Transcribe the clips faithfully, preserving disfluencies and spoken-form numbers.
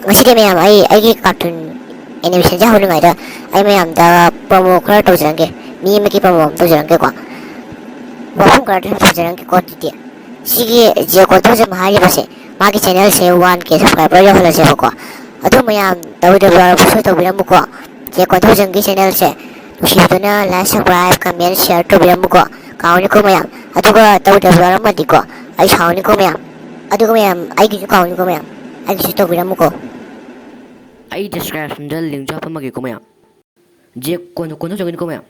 ꯉꯁꯤꯗꯤ ꯃꯌꯥꯝ, ꯑꯩ ꯑꯩꯒꯤ ꯀꯥꯔꯇꯨꯟ ꯑꯦꯅꯤꯃꯦꯁꯟꯁꯦ ꯍꯧꯔꯤꯉꯩꯗ ꯑꯩ ꯃꯌꯥꯝꯗ ꯄ꯭ꯔꯣꯃꯣ ꯈꯔ ꯇꯧꯖꯔꯝꯒꯦ꯫ ꯃꯤ ꯑꯃꯒꯤ ꯄ꯭ꯔꯣꯃꯣ ꯑꯃ ꯇꯧꯖꯔꯝꯒꯦꯀꯣ꯫ ꯋꯥꯐꯝ ꯈꯔ ꯑꯗꯨꯝ ꯇꯧꯖꯔꯝꯒꯦꯀꯣ꯫ ꯑꯗꯨꯗꯤ ꯁꯤꯒꯤ ꯖꯦ ꯀꯣꯟꯊꯧꯖꯝ ꯍꯥꯏꯔꯤꯕꯁꯦ, ꯃꯥꯒꯤ ꯆꯦꯅꯦꯜꯁꯦ ꯋꯥꯟ ꯀꯦ ꯁꯕꯁꯀ꯭ꯔꯥꯏꯕꯔ ꯌꯧꯍꯜꯂꯁꯦꯕꯀꯣ꯫ ꯑꯗꯨ ꯃꯌꯥꯝ ꯇꯧꯗꯕ ꯌꯥꯎꯔꯕꯁꯨ ꯇꯧꯕꯤꯔꯝꯃꯨꯀꯣ꯫ ꯖꯦ ꯀꯣꯟꯊꯧꯖꯝꯒꯤ ꯆꯦꯅꯦꯜꯁꯦ ꯅꯨꯡꯁꯤꯕꯗꯨꯅ ꯂꯥꯏꯛ, ꯁꯕꯁꯀ꯭ꯔꯥꯏꯕ, ꯀꯃꯦꯟ, ꯁꯤꯌꯔ ꯇꯧꯕꯤꯔꯝꯃꯨꯀꯣ꯫ ꯀꯥꯎꯅꯤꯀꯣ ꯃꯌꯥꯝ꯫ ꯑꯗꯨꯒ ꯇꯧꯗꯕ ꯌꯥꯎꯔꯝꯃꯗꯤꯀꯣ, ꯑꯩ ꯁꯥꯎꯅꯤꯀꯣ ꯃꯌꯥꯝ꯫ ꯑꯗꯨꯒ ꯃꯌꯥꯝ, ꯑꯩꯒꯤꯁꯨ ꯀꯥꯎꯅꯤꯀꯣ ꯃꯌꯥꯝ꯫ ꯑꯩꯒꯤꯁꯨ ꯇꯧꯕꯤꯔꯝꯃꯨꯀꯣ꯫ ꯑꯩ ꯗꯤꯁꯀ꯭ꯔꯤꯞꯁꯟꯗ ꯂꯤꯡꯁꯨ ꯍꯥꯞꯄꯝꯃꯒꯦꯀꯣ ꯃꯌꯥꯝ꯫ ꯖꯦ ꯀꯣꯟ-, ꯀꯣꯟꯊꯧꯖꯝꯒꯤꯅꯤꯀꯣ ꯃꯌꯥꯝ꯫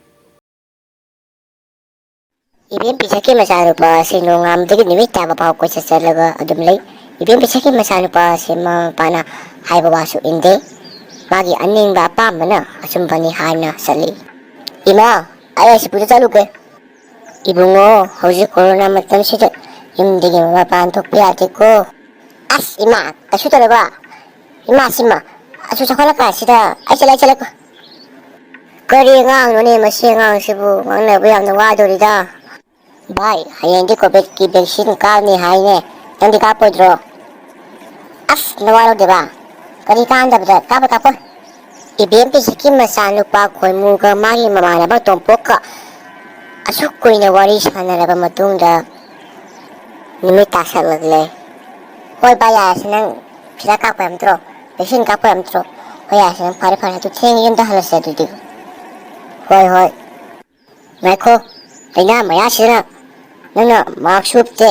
ꯏꯕꯦꯝ ꯄꯤꯁꯛꯀꯤ ꯃꯆꯥꯅꯨꯄꯥ ꯑꯁꯤ ꯅꯣꯡꯉꯥꯟꯕꯗꯒꯤ ꯅꯨꯃꯤꯠ ꯇꯥꯕ ꯐꯥꯎ ꯀꯣꯏꯆꯠ ꯆꯠꯂꯒ ꯑꯗꯨꯝ ꯂꯩ꯫ ꯏꯕꯦꯝ ꯄꯤꯁꯛꯀꯤ ꯃꯆꯥꯅꯨꯄꯥ ꯑꯁꯤ ꯃꯃꯥ ꯃꯄꯥꯅ ꯍꯥꯏꯕ ꯋꯥꯁꯨ ꯏꯟꯗꯦ꯫ ꯃꯥꯒꯤ ꯑꯅꯤꯡꯕ ꯑꯄꯥꯝꯕꯅ ꯑꯆꯨꯝꯕꯅꯤ ꯍꯥꯏꯅ ꯆꯠꯂꯤ꯫ ꯏꯃꯥ, ꯑꯩ ꯑꯁꯤ ꯄꯨꯖ ꯆꯠꯂꯨꯒꯦ꯫ ꯏꯕꯨꯡꯉꯣ, ꯍꯧꯖꯤꯛ ꯀꯣꯔꯣꯅꯥ ꯃꯇꯝꯁꯤꯗ ꯌꯨꯝꯗꯒꯤ ꯃꯄꯥꯟ ꯊꯣꯛꯄ ꯌꯥꯗꯦꯀꯣ꯫ ꯑꯁ ꯏꯃꯥ, ꯀꯩꯁꯨ ꯇꯧꯔꯕ? ꯏꯃꯥ, ꯁꯤꯃ, ꯑꯁꯨꯛ ꯆꯥꯎꯈꯠꯂꯀꯥꯟꯁꯤꯗ ꯑꯩ ꯆꯠꯂꯦ, ꯑꯩ ꯆꯠꯂꯦꯀꯣ꯫ ꯀꯔꯤ ꯑꯉꯥꯡꯅꯣꯅꯦ ꯃꯁꯤ ꯑꯉꯥꯡꯁꯤꯕꯨ, ꯉꯥꯡꯅꯕ ꯌꯥꯝꯅ ꯋꯥꯗꯣꯔꯤꯗ꯫ ꯚꯥꯏ, ꯍꯌꯦꯡꯗꯤ ꯀꯣꯚꯤꯗꯀꯤ ꯚꯦꯛꯁꯤꯟ ꯀꯥꯞꯅꯤ ꯍꯥꯏꯅꯦ, ꯅꯪꯗꯤ ꯀꯥꯞꯄꯣꯏꯗ꯭ꯔꯣ? ꯑꯁ, ꯅꯋꯥ ꯂꯧꯗꯦꯕ, ꯀꯔꯤ ꯀꯥꯟꯗꯕꯗ, ꯀꯥꯞꯄꯣꯏ, ꯀꯥꯞꯄꯣꯏ꯫ ꯏꯕꯦꯝ ꯄꯤꯁꯛꯀꯤ ꯃꯆꯥꯅꯨꯄꯥ ꯈꯣꯏꯃꯨꯒ ꯃꯥꯒꯤ ꯃꯃꯥꯟꯅꯕ ꯇꯣꯝꯄꯣꯛꯀ ꯑꯁꯨꯛ ꯀꯨꯏꯅ ꯋꯥꯔꯤ ꯁꯥꯟꯅꯔꯕ ꯃꯇꯨꯡꯗ ꯅꯨꯃꯤꯠ ꯇꯥꯁꯜꯂꯛꯂꯦ꯫ ꯍꯣꯏ ꯚꯥꯏ, ꯌꯥꯔꯦꯁꯦ, ꯅꯪ ꯍꯤꯗꯥꯛ ꯀꯥꯞꯄ ꯌꯥꯝ ꯅꯠꯇ꯭ꯔꯣ? ꯚꯦꯛꯁꯤꯟ ꯀꯥꯞꯄ ꯌꯥꯝ ꯅꯠꯇ꯭ꯔꯣ? ꯍꯣꯏ, ꯌꯥꯔꯦꯁꯦ, ꯅꯪ ꯐꯔꯦ, ꯐꯔꯦ, ꯑꯗꯨ ꯊꯦꯡꯉꯦ, ꯌꯨꯝꯗ ꯍꯜꯂꯁꯦ ꯑꯗꯨꯗꯤ꯫ ꯍꯣꯏ, ꯍꯣꯏ꯫ ꯉꯥꯏꯈꯣ, ꯂꯥꯏꯅꯥ ꯃꯌꯥꯁꯤꯗ ꯅꯪꯅ ꯃꯥꯛꯁ ꯎꯞꯇꯦ,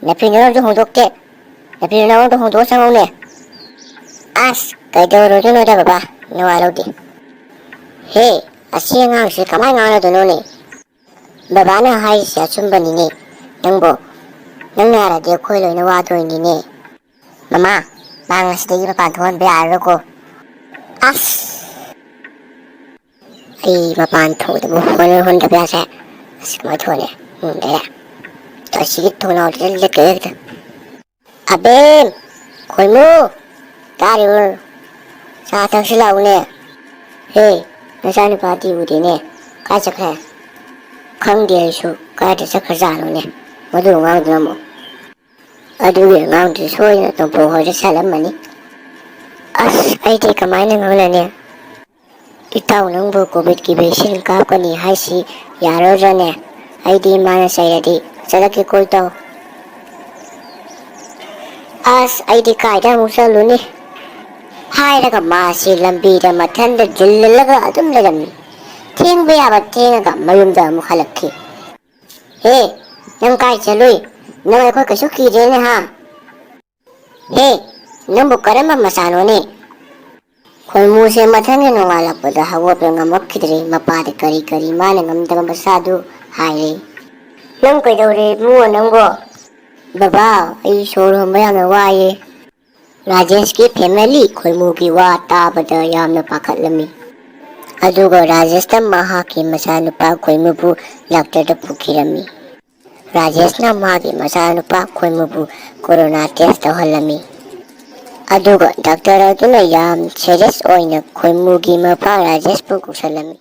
ꯅꯐꯤ ꯅꯔꯣꯜꯁꯨ ꯍꯣꯡꯗꯣꯛꯇꯦ, ꯅꯐꯤ ꯅꯔꯣꯜꯗꯣ ꯍꯣꯡꯗꯣꯛꯑ ꯆꯪꯉꯧꯅꯦ꯫ ꯑꯁ, ꯀꯩꯗꯧꯔꯨꯗꯣꯏꯅꯣꯗ ꯕꯕꯥ, ꯅꯋꯥ ꯂꯧꯗꯦ꯫ ꯍꯦ, ꯑꯁꯤ ꯑꯉꯥꯡꯁꯦ ꯀꯃꯥꯏꯅ ꯉꯥꯡꯅꯗꯣꯏꯅꯣꯅꯦ? ꯕꯕꯥꯅ ꯍꯥꯏꯔꯤꯁꯦ ꯑꯆꯨꯝꯕꯅꯤꯅꯦ꯫ ꯅꯪꯕꯣ, ꯅꯪ ꯅꯥꯔꯗꯤ ꯑꯩꯈꯣꯏ ꯂꯣꯏꯅ ꯋꯥꯗꯣꯏꯅꯤꯅꯦ꯫ ꯃꯃꯥ, ꯃꯥ ꯉꯁꯤꯗꯒꯤ ꯃꯄꯥꯟ ꯊꯣꯛꯍꯟꯕ ꯌꯥꯔꯔꯣꯏꯀꯣ꯫ ꯑꯁ! ꯑꯩ ꯃꯄꯥꯟ ꯊꯣꯛꯅꯕ ꯍꯣꯠꯅ-, ꯍꯣꯠꯅꯗꯕ ꯌꯥꯁꯦ꯫ ꯑꯁ, ꯀꯃꯥꯏꯅ ꯊꯣꯛꯑꯅꯤ? ꯎꯝ, ꯂꯩꯔꯦ꯫ ꯑꯁꯤꯒꯤ ꯊꯣꯡꯅꯥꯎꯗꯨꯗ ꯂꯦꯞꯇꯣꯏ ꯍꯦꯛꯇ꯫ ꯑꯕꯦꯝ! ꯈꯣꯏꯃꯨ! ꯇꯥꯔꯤꯕ꯭ꯔꯣ? ꯆꯥ ꯊꯛꯁꯤ ꯂꯥꯛꯎꯅꯦ꯫ ꯍꯦ, ꯅꯆꯥꯅꯨꯄꯥꯗꯤ ꯎꯗꯦꯅꯦ꯫ ꯀꯥꯏ ꯆꯠꯈ꯭ꯔꯦ? ꯈꯪꯗꯦ ꯑꯩꯁꯨ, ꯀꯥꯏꯗ ꯆꯠꯈ꯭ꯔꯖꯥꯠꯅꯣꯅꯦ, ꯃꯗꯨ ꯑꯉꯥꯡꯗꯨꯅ ꯑꯃꯨꯛ꯫ ꯑꯗꯨꯒꯤ ꯑꯉꯥꯡꯗꯨ ꯁꯣꯏꯗꯅ ꯇꯣꯝꯄꯣꯛ ꯍꯣꯏꯗ ꯆꯠꯂꯝꯃꯅꯤ꯫ ꯑꯁ, ꯑꯩꯗꯤ ꯀꯃꯥꯏꯅ ꯉꯥꯡꯅꯅꯤ? ꯏꯇꯥꯎ, ꯅꯪꯕꯨ ꯀꯣꯚꯤꯗꯀꯤ ꯚꯦꯛꯁꯤꯟ ꯀꯥꯞꯀꯅꯤ ꯍꯥꯏꯁꯤ ꯌꯥꯔꯣꯏꯗ꯭ꯔꯅꯦ? ꯑꯩꯗꯤ ꯏꯃꯥꯅ ꯆꯩꯔꯗꯤ ꯆꯠꯂꯛꯀꯦꯀꯣ ꯏꯇꯥꯎ꯫ ꯑꯁ, ꯑꯩꯗꯤ ꯀꯥꯏꯗ ꯑꯃꯨꯛ ꯆꯠꯂꯨꯅꯤ? ꯍꯥꯏꯔꯒ ꯃꯥꯁꯤ ꯂꯝꯕꯤꯗ ꯃꯊꯟꯗ ꯗꯤꯜꯂꯒ ꯑꯗꯨꯝ ꯂꯩꯔꯝꯃꯤ꯫ ꯊꯦꯡꯕ ꯌꯥꯕ ꯊꯦꯡꯉꯒ ꯃꯌꯨꯝꯗ ꯑꯃꯨꯛ ꯍꯜꯂꯛꯈꯤ꯫ ꯍꯦ, ꯅꯪ ꯀꯥꯏ ꯆꯠꯂꯨꯏ? ꯅꯪ ꯑꯩꯈꯣꯏ ꯀꯩꯁꯨ ꯀꯤꯗ꯭ꯔꯦꯅꯦ ꯍꯥ? ꯍꯦ, ꯅꯪꯕꯨ ꯀꯔꯝꯕ ꯃꯆꯥꯅꯣꯅꯦ? ꯈꯣꯏꯃꯨꯁꯦ ꯃꯊꯪꯒꯤ ꯅꯣꯡꯉꯥꯜꯂꯛꯄꯗ ꯍꯧꯒꯠꯄ ꯉꯝꯃꯛꯈꯤꯗ꯭ꯔꯦ꯫ ꯃꯄꯥꯗ ꯀꯔꯤ ꯀꯔꯤ ꯃꯥꯅ ꯉꯝꯗꯕ ꯃꯆꯥꯗꯨ ꯍꯥꯏꯔꯦ꯫ ꯅꯪ ꯀꯩꯗꯧꯔꯦ ꯏꯕꯨꯡꯉꯣ ꯅꯪꯕꯣ? ꯕꯕꯥ, ꯑꯩ ꯁꯣꯔ ꯍꯣꯟꯕ ꯌꯥꯝꯅ ꯋꯥꯏꯌꯦ꯫ ꯔꯥꯖꯦꯁꯀꯤ ꯐꯦꯃꯤꯂꯤ ꯈꯣꯏꯃꯨꯒꯤ ꯋꯥ ꯇꯥꯕꯗ ꯌꯥꯝꯅ ꯄꯥꯈꯠꯂꯝꯃꯤ꯫ ꯑꯗꯨꯒ ꯔꯥꯖꯦꯁꯅ ꯃꯍꯥꯛꯀꯤ ꯃꯆꯥꯅꯨꯄꯥ ꯈꯣꯏꯃꯨꯕꯨ ꯗꯥꯛꯇꯔꯗ ꯄꯨꯈꯤꯔꯝꯃꯤ꯫ ꯔꯥꯖꯦꯁꯅ ꯃꯥꯒꯤ ꯃꯆꯥꯅꯨꯄꯥ ꯈꯣꯏꯃꯨꯕꯨ ꯀꯣꯔꯣꯅꯥ ꯇꯦꯁ ꯇꯧꯍꯜꯂꯝꯃꯤ꯫ ꯑꯗꯨꯒ ꯗꯥꯛꯇꯔ ꯑꯗꯨꯅ ꯌꯥꯝ ꯁꯦꯔꯤꯌꯁ ꯑꯣꯏꯅ ꯈꯣꯏꯃꯨꯒꯤ ꯃꯄꯥ ꯔꯥꯖꯦꯁꯄꯨ ꯀꯧꯁꯜꯂꯝꯃꯤ꯫